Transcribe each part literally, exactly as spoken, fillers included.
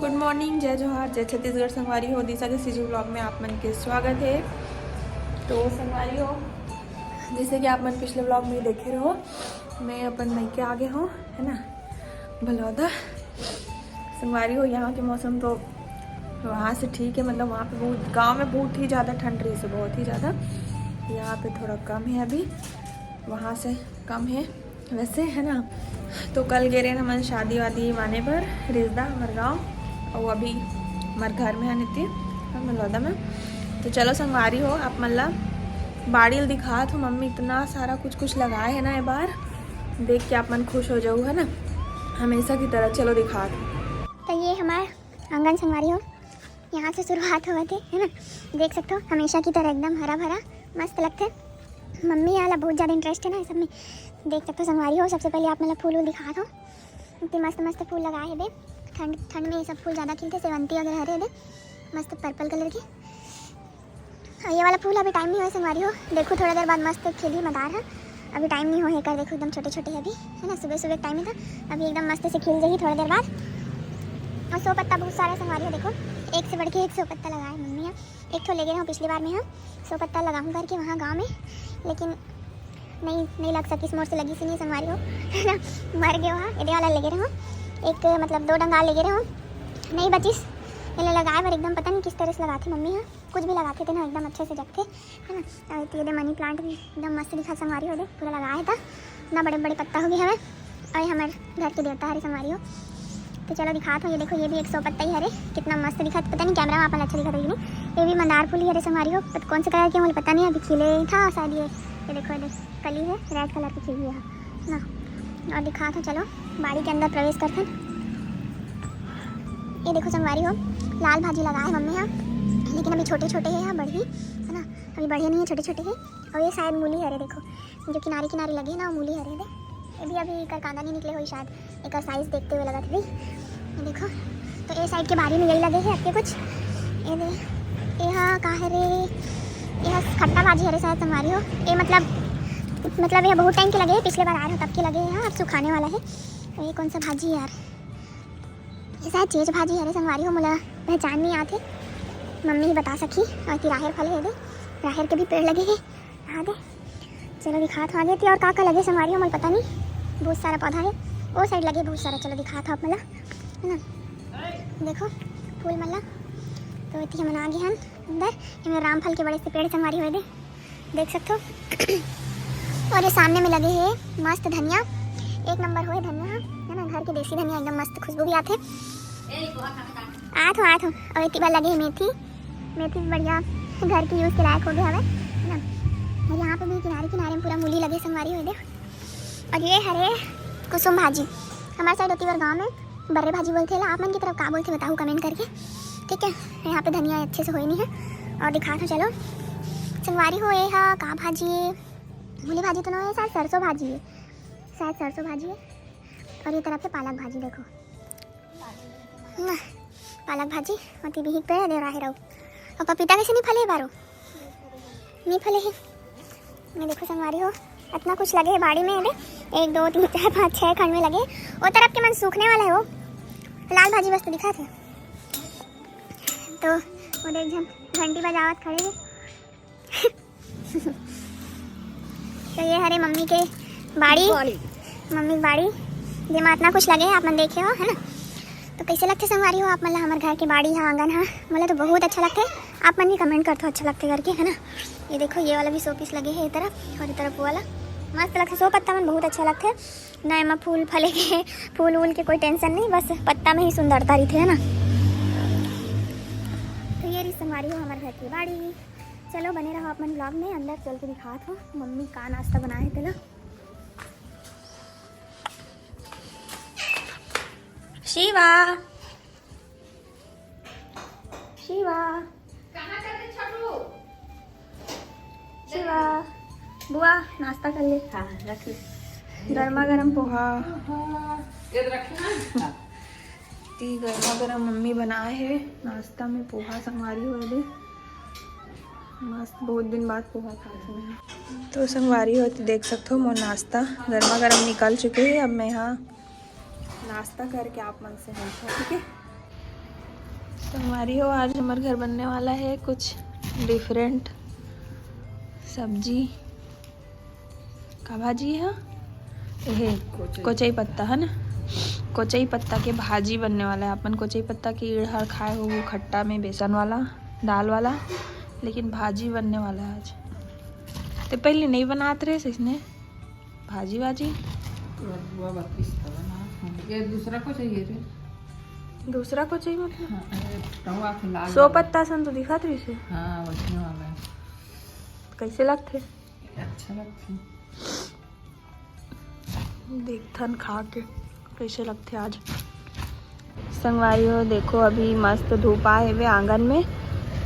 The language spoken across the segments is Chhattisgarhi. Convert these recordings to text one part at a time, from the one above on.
गुड मॉर्निंग, जय जोहार, जय छत्तीसगढ़ संगवारी हो। दिशा के सीजी व्लॉग में आप मन के स्वागत है। तो संगवारी हो, जैसे कि आप मन पिछले व्लॉग में देखे रहो, मैं अपन मइके आ गए हूँ, है ना, बलौदा। संगवारी हो, यहाँ के मौसम तो वहाँ से ठीक है, मतलब वहाँ पे बहुत, गांव में बहुत ही ज़्यादा ठंड रही से, बहुत ही ज़्यादा। यहाँ पे थोड़ा कम है अभी, वहाँ से कम है वैसे, है ना। तो कल गे रहे हमन शादी वादी माने बर रिजदा, हमर गाँव, और अभी हमर घर में है नीति, हमर बलौदा में। तो चलो संगवारी हो, आप मन ला बाड़ी ल दिखात हो। मम्मी इतना सारा कुछ कुछ लगाए है ना, ए बार देख के आप मन खुश हो जाऊ, है ना, हमेशा की तरह। चलो दिखात हो। तो ये हमार आंगन संगवारी हो, यहाँ से शुरुआत होवत है, है ना। देख सकते हो, हमेशा की तरह एकदम हरा भरा, मस्त लगते। मम्मी वाला बहुत ज़्यादा इंटरेस्ट है ना ये सब में। देख सकते हो संगवारी हो, सबसे पहले आप मतलब फूल वूल दिखात हो, इतने मस्त मस्त फूल लगाए है बे। ठंड, ठंड में ये सब फूल ज़्यादा खिलते, सेवंती वगैरह हरे दे, मस्त पर्पल कलर के। और ये वाला फूल अभी टाइम नहीं होय संगवारी हो, देखो थोड़ा देर बाद मस्त खिली मदार है। अभी टाइम नहीं होय एकर, देखो एकदम छोटे छोटे है अभी, है ना, सुबह सुबह टाइम है तो अभी एकदम मस्त से खिल जाही थोड़ा देर बाद। और सौ पत्ता बहुत सारा संगवारी हो, देखो एक से बढ़ के एक सौ पत्ता लगाए मम्मी है। एक ठो लेगे रहो पिछली बार में हम, सौ पत्ता लगाऊँ करके वहाँ गाँव में, लेकिन नहीं, नहीं लग सकिस मोर से, लगिस ही नहीं संगवारी हो, है ना, मर गए वहाँ। एदे वाला लेगे रहो एक, मतलब दो डंगाल लेगे रहो, नहीं बचिस। एला लगाए बर एकदम पता नहीं किस तरह से लगाथे मम्मी हा, कुछ भी लगाथे तेन एकदम अच्छे से जगथे, है ना। और ये दे मनी प्लांट भी एकदम मस्त दिखा संगवारी हो, दे पूरा लगाए था, इतना बड़े बड़े पत्ता हो गए हवे। और ये हमारे घर के देवता हरे संगवारी हो। तो चलो दिखात हो, ये देखो, ये भी एक सौ पत्ता ही हरे, कितना मस्त दिखत, पता नहीं कैमरा में आप मन अच्छा दिखत है कि नहीं। ये भी मंदार फूल ही हरे संगवारी हो, but कौन से कलर के मोला पता नहीं, अभी खिले था शायद। ये, ये देखो, ये देख, कली है, रेड कलर की खिली है ना। और दिखात हो, चलो बाड़ी के अंदर प्रवेश करथन। ये देखो संगवारी हो, लाल भाजी लगा है मम्मी यहाँ, लेकिन अभी छोटे छोटे है, बढ़ही है ना, अभी बढ़े नहीं है, छोटे छोटे है। और ये शायद मूली हरे, देखो जो किनारे किनारे लगे ना, वो मूली हरे दे। ये भी अभी एकर कांदा नहीं निकले होई शायद, एकर साइज देखते हुए लगत है। ये देखो, तो ये साइड के बारी में यही लगे है अतके कुछ। ये दे, ये हा का हरे, ये हा खट्टा भाजी हरे शायद संगवारी हो। ये मतलब, मतलब ये बहुत टाइम के लगे है, पिछले बार आए हो तब के लगे है, अब सुखाने वाला है। तो ये कौन सा भाजी यार, ये शायद चेच भाजी हरे संगवारी हो, मोला पहचान नहीं आते, मम्मी ही बता सकी। और ये राहेर फल है दे, राहेर के भी पेड़ लगे है। हाँ दे, चलो दिखात हो आगे ती और का का लगे संगवारी हो, मोला पता नहीं, बहुत सारा पौधा है वो साइड लगे बहुत सारा। चलो दिखात हो आप मन ला, है ना, देखो फूल मन ला। तो इतनी हमन आगे हन अंदर, ये रामफल के बड़े से पेड़ संगवारी हो दे, देख सकते हो। और ये सामने में लगे है मस्त धनिया, एक नंबर होए धनिया, है ना, घर के देसी धनिया, एकदम मस्त खुशबू भी आथे। आत हो, आत हो। और इतनी बार लगे है मेथी, मेथी भी बढ़िया घर की यूज़ के लायक हो गया हवे, है ना। और यहाँ पे भी किनारे किनारे में पूरा मूली लगे संगवारी हो दे। और ये हरे कुसुम भाजी, हमारे साइड होती और गाँव में बर्रे भाजी बोलते हैं, आप मन की तरफ का बोलते बताओ कमेंट करके, ठीक है। यहाँ पे धनिया अच्छे से होई नहीं है। और दिखात हो चलो संगवारी हो, ये हा का भाजी है, मूली भाजी तो ना है, शायद सरसों भाजी है, शायद सरसों भाजी है। और ये तरफ है पालक भाजी, देखो ना, पालक भाजी। और ती बिहिक पे दे राहे रहो। और पपीता कैसे नहीं फले बारो, नहीं फले है। ये देखो संगवारी हो, इतना कुछ लगे है बाड़ी में। अरे एक दो तीन चार पाँच छः खंड में लगे, वो तरफ के मन सूखने वाला है वो, लाल भाजी बस तो दिखा थे। तो वो देख जन घंटी बजावत खड़े है। तो ये हरे मम्मी के बाड़ी, बाड़ी। मम्मी के बाड़ी, जेमा इतना कुछ लगे है, आप मन देखे हो, है ना। तो कैसे लगथे संगवारी हो आप मन ला हमर घर के बाड़ी हा, आंगन हा? मोला तो बहुत अच्छा लगथे, आप मन भी कमेंट करथो अच्छा लगथे करके, है ना। ये देखो, ये वाला भी शो पीस लगे है ये तरफ और ये तरफ वो वाला, मस्त लगथे। शो पत्ता मन बहुत अच्छा लगथे ना, एमा फूल फले के, फूल वूल के कोई टेंशन नहीं, बस पत्ता में ही सुंदरता रहिथे, है ना। तो ये रही संगवारी हो हमर घर की बाड़ी। चलो बने रहो अपन व्लॉग में, अंदर चल के दिखात हो मम्मी का नाश्ता बनाए हे तेला। शिवा, शिवा, शिवा, बुआ नाश्ता कर ले। हाँ, रख ले। गर्मा गर्म पोहा। ये रखना। हाँ। ती गर्मा गर्म मम्मी बनाए हे नाश्ता में पोहा संगवारी हो दे। मस्त, बहुत दिन बाद पोहा खात हूँ मैं। तो संगवारी हो तो देख सकते हो, मोर नाश्ता गर्मा गर्म निकल चुके हे। अब मैं यहाँ नाश्ता करके आप मन से मिलता हूँ, ठीक है? संगवारी हो, आज हमर घर बनने वाला है कुछ डिफरेंट सब्जी। का भाजी है? एहे, कोचई। कोचई पत्ता है ना, कोचई पत्ता के भाजी बनने वाला है। अपन कोचई पत्ता के इड़हर खाए हो, वो खट्टा में बेसन वाला, दाल वाला, लेकिन भाजी बनने वाला है आज। ते पहले नहीं बनात रहे इसने भाजी वाजी। ये दूसरा कोचई रे। दूसरा कोचई मतलब? हाँ, ये टुकड़ा हुआ फिलहाल सो वाला। पत्ता सन तो दिखत रहिस हे। हाँ, वैसने वाला है। कैसे लगथे? अच्छा लगथे। देखथन खा के कैसे लगथे आज। संगवारी हो, देखो अभी मस्त धूप आ हेवे आंगन में,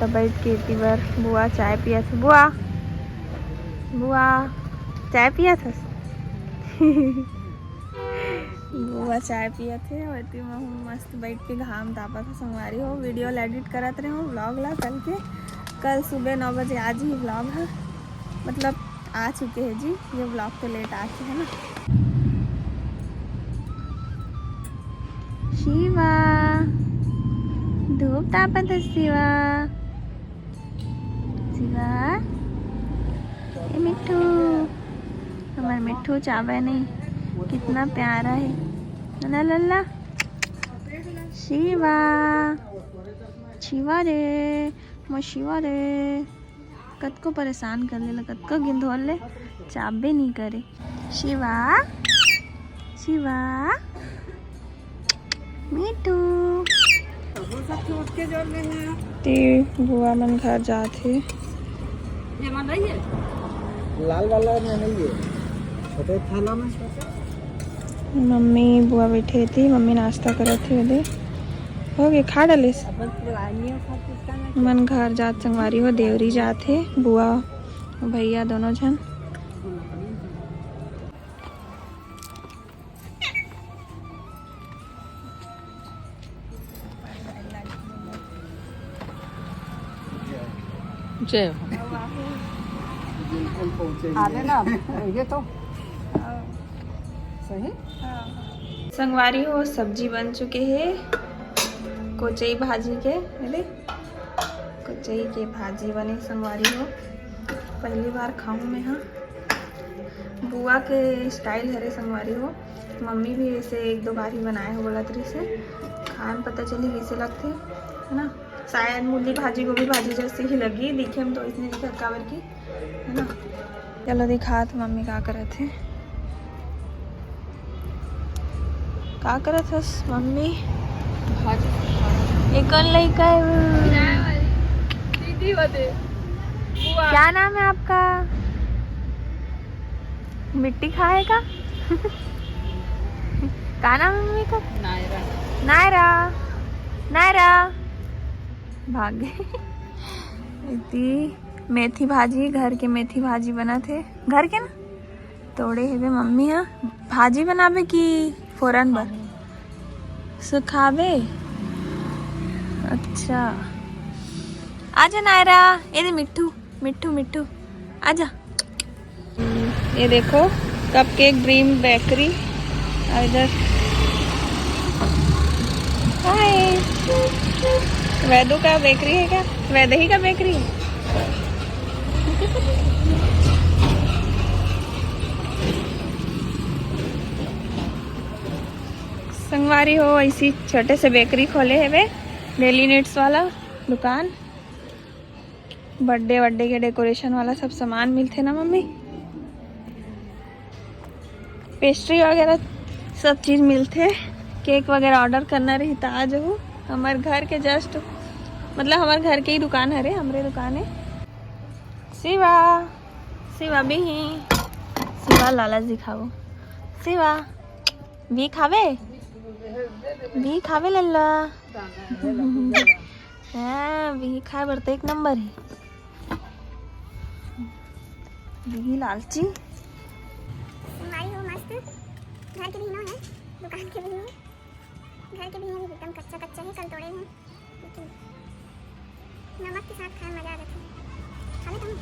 तब बैठ के एती बर बुआ चाय पियत हे। बुआ, बुआ, चाय पियत हस? बुआ चाय पियत हे, ओती में हम मस्त बैठ के घाम तापत हे। संगवारी हो, वीडियो ला एडिट करत रहे हूँ, व्लॉग ला कल के, कल सुबह नौ बजे, आज ही व्लॉग है, मतलब आ चुके हैं जी, ये व्लॉग तो लेट आ के है ना। शिवा, धूप तापत है शिवा। शिवा, ए मिट्ठू, हमार मिट्ठू चाबे नहीं, कितना प्यारा है। ला, ला, ला। शिवा, शिवा रे, मोर शिवा रे, कतको परेशान कर लेला, कतको गिंधोल ले, चाबे नहीं करे। शिवा, शिवा, मिट्ठू। ते बुआ मन घर जात हे। लाल वाला में नहीं है, छोटे थाला में। मम्मी बुआ बैठे थी, मम्मी नाश्ता करत हे। दे हो गए, खा डालिस। मन घर जात संगवारी हो, देवरी जात हे, बुआ भैया दोनों झन। जय हो। आने ना, ये तो सही। संगवारी हो, सब्जी बन चुके हे कोचई भाजी के। ये दे, कोचई के भाजी बने संगवारी हो, पहली बार खाऊं मैं हा। बुआ के स्टाइल हरे संगवारी हो, मम्मी भी ऐसे एक दो बार ही बनाए हो बोलत रहिस हे, खाए में पता चली कैसे लगथे, है ना। शायद मूली भाजी, गोभी भाजी जैसे ही लगी दिखे में, तो इसने दिखे काबर की, है ना। चलो दिखात मम्मी का करत हे। का करत हस मम्मी? भाजी। ये कौन लड़का है? दीदी बदे। बुआ। क्या नाम है आपका? मिट्टी खाएगा? का नाम है मम्मी का? नायरा। नायरा, नायरा। भाग गए। इतनी मेथी भाजी, घर के मेथी भाजी बनत हे, घर के ना तोड़े हेबे मम्मी हा। भाजी बनाबे कि फोरन बर? सुखाबे। अच्छा, आजा नायरा, ये दे मिट्ठू, मिट्ठू, मिट्ठू, आजा। ये देखो, कपकेक ड्रीम बेकरी। और इधर, हाय, वैदू का बेकरी है क्या? वैदेही का बेकरी है। संगवारी हो, ऐसी छोटे से बेकरी खोले हेबे, डेली नीड्स वाला दुकान। बर्थडे वर्थडे के डेकोरेशन वाला सब सामान मिलथे ना मम्मी? पेस्ट्री वगैरह सब चीज मिलथे। केक वगैरह ऑर्डर करना रही त आ जाहू। हमर घर के जस्ट, मतलब हमर घर के ही दुकान हरे, हमरे दुकान है। शिवा, शिवा भी ही, शिवा लालच दिखाबो। शिवा, भी खाबे? भी खाबे लल्ला? हाँ, भी खाए बर तो एक नंबर है। भी लालची। संगवारी हो मस्त, घर के भी नो है, दुकान के भी नो। घर के भी एकदम कच्चा कच्चा है, कल तोड़े हैं, लेकिन नमक के साथ खाए मजा आ जाता है। खा लेता हूँ।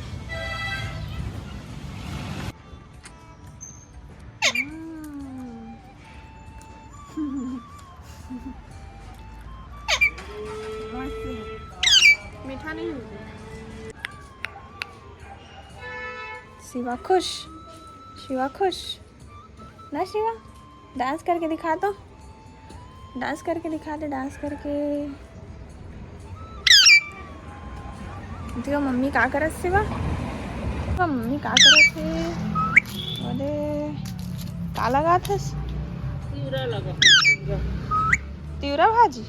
हम्म। शिवा खुश, शिवा खुश ना शिवा, डांस करके दिखा तो, डांस करके दिखा दे, डांस करके। देखो मम्मी का करत शिवा, मम्मी का करत हे? अरे का लगात हस? तिवरा लगा, तिवरा। तिवरा भाजी?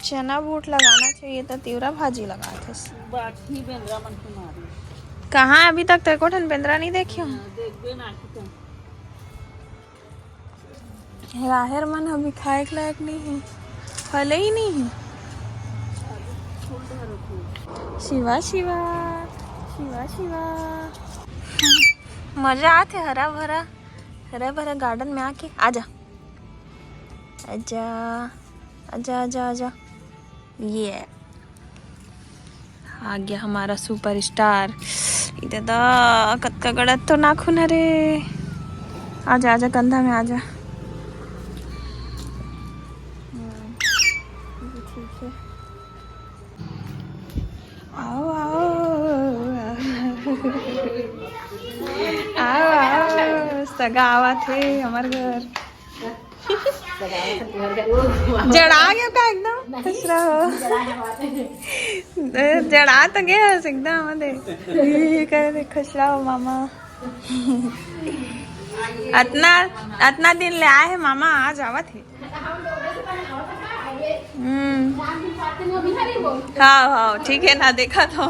चना बूट लगाना चाहिए त तिवरा भाजी लगात हस। बाछी बेंदरा मन के मारे। कहाँ, अभी तक तो एको ठन बेंदरा नहीं देखियो। हाँ, देखबे ना कि तुम। राहेर मन अभी खाए के लायक नहीं है, फले ही नहीं है। शिवा शिवा, शिवा शिवा। मजा आथे हरा भरा, हरा भरा गार्डन में आके। आजा, आजा, आजा, आजा, आजा। ये आ गया हमारा सुपरस्टार। ये दादा, कतका गड़त तो नाखून हरे। आजा, आजा, कंधा में आजा। हम्म, ये ठीक है। आओ, आओ, आओ, आओ, सगा आवत हे हमर घर। जड़ा गया का एकदम? खुश रहो। ए, जड़ा तो गया है एकदम, दे। ये कह दे, खुश रहो मामा। अतना, अतना दिन ले आए हैं मामा, आज आवत है। हम्म। हाँ, हाँ, ठीक है ना, देखा तो।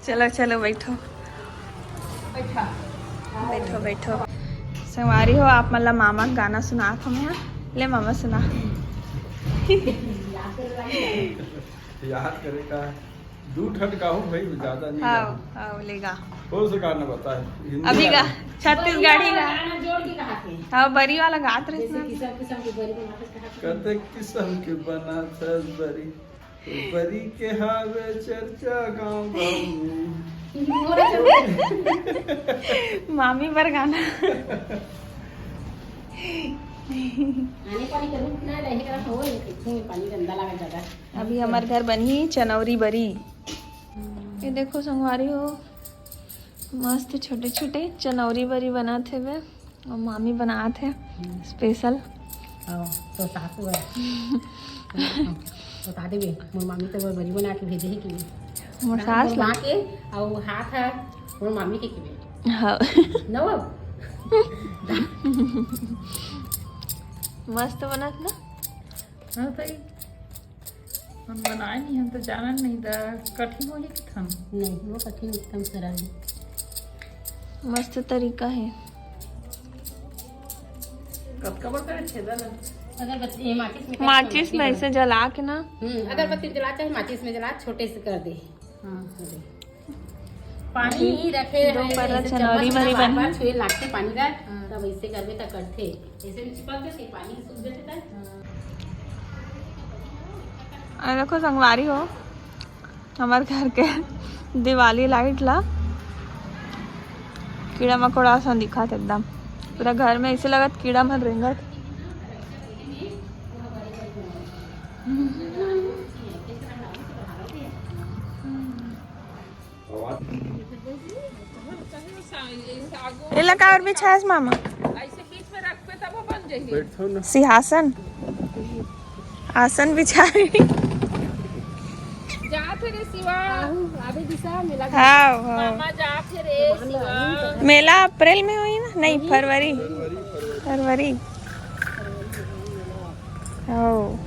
चलो, चलो, बैठो। बैठो, बैठो। संगवारी हो, आप मन ला मामा के गाना सुनात हूँ मैं। ले मामा, सुना। याद करे का? दू ठन गाहूँ भाई, ज्यादा नहीं हाँ, गाहूँ। हाँ, लेगा। कौन सा गाना बताए? हिंदी अभी गा, गाना। छत्तीसगढ़ी गा। गाना जोड़ के कहा थे। हाँ, बरी वाला गात रहे जैसे ना। किसम किसम के बरी बनाते कहा थे। कते किसम के बनाते बरी। बरी के हावे चर्चा गाँव गाँव में। मामी बर गाना। आने पानी का रुक ना रहे, हो, ये देखो, ये पानी गंदा लगा ज्यादा। अभी हमार घर बनही चनौरी बरी। ये देखो संगवारी हो, मस्त छोटे छोटे चनौरी बरी बनात हेवे। अउ मामी बनात हे हम्म। स्पेशल। हाँ, तो सासू है। बता देबे, मोर मामी तो बरी बना के भेजे है कि मोर सास ला। माँ के, अउ हाथ है मोर मामी के किबे। हाँ। न वो? मस्त बनत ना? हाँ, तो हम बनाए नहीं, हम तो जानन नहीं दा, कठिन होही कि थन। नहीं, वो कठिन एकदम सरल है। मस्त तरीका है। कतका बड़का छेदा ना। अगरबत्ती, ये माचिस में माचिस में ऐसे जला के ना। हम्म, अगरबत्ती जला चाहे माचिस में जला, छोटे से कर दे। हाँ, कर दे। पानी ही रखे दो रहे, परत ऐसे चनौरी चम्मच में बरी बार बनी। बार छुए लागथे पानी ला, हाँ। तब ऐसे करबे त कटथे। ऐसे में चिपक जथे, पानी सूख जथे त। अरे देखो संगवारी हो, हमार घर के दिवाली लाइट ला कीड़ा मकोड़ा असन दिखत एकदम। पूरा घर में ऐसे लगत कीड़ा मन रेंगत। एला काबर बिछायस मामा? ऐसे बीच में रखबे तब वो बन जाही। बैठो ना। सिंहासन, आसन बिछाए। जात हे रे शिवा। आबे दिशा मेला। हाँ, हाँ। मामा जात हे रे शिवा। मेला अप्रैल में होही ना? नहीं, फरवरी। फरवरी। ओ।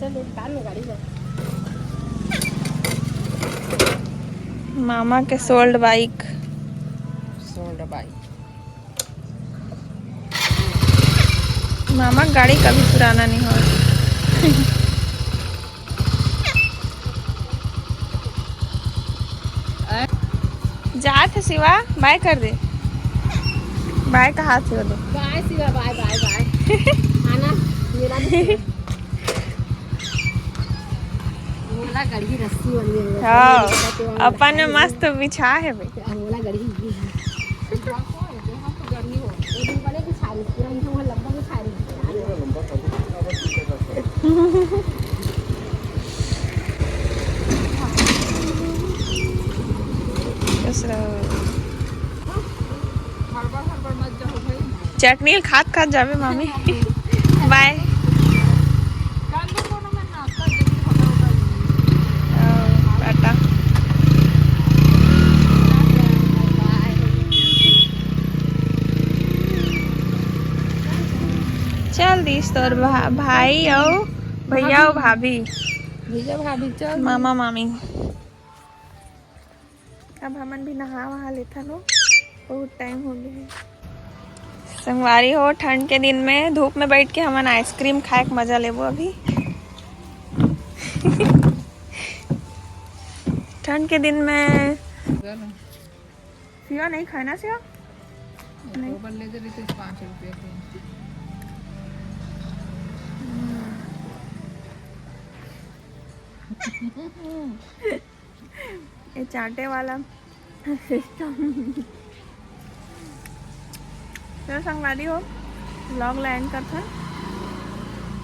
चल, निकाल लो गाड़ी में। मामा के sold bike। Sold bike। मामा के गाड़ी कभी पुराना नहीं हो। जात हे शिवा, bye कर दे। Bye कहा थे वो लोग। Bye Shiva, bye, bye, bye। आना, मेरा भी मोला गढ़ी रस्सी वाली है। हाँ, अपन में मस्त बिछा है भाई। मोला गढ़ी भी है। वो दिन बड़े बिछा रही, पूरा इनका वो लंबा बिछा रही। चटनी ल खात खात जाबे मामी। बाय। टाटा। चल दिस तोर भा-, भाई अउ भैया अउ भाभी। भैया भाभी चल। मामा मामी। अब हमन भी नहा वहा लेथन हो, बहुत टाइम हो गया है। संगवारी हो, ठंड के दिन में धूप में बैठ के हमन आइसक्रीम खाए के मजा लेबो अभी। ठंड के दिन में सिवा नहीं खाना सिवा। नहीं। वो बल्ले दे रही थी पाँच रुपये की। ये चाटे वाला सिस्टम। चलो संगवारी हो, व्लॉग ला एंड करथन।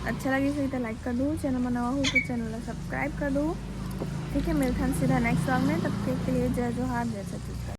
अच्छा लगी सही तो लाइक कर दो, चैनल में नवा हो तो चैनल ला सब्सक्राइब कर दो। ठीक है, मिलथन सीधा नेक्स्ट व्लॉग में, तब तक के लिए जय जोहार, जय छत्तीसगढ़।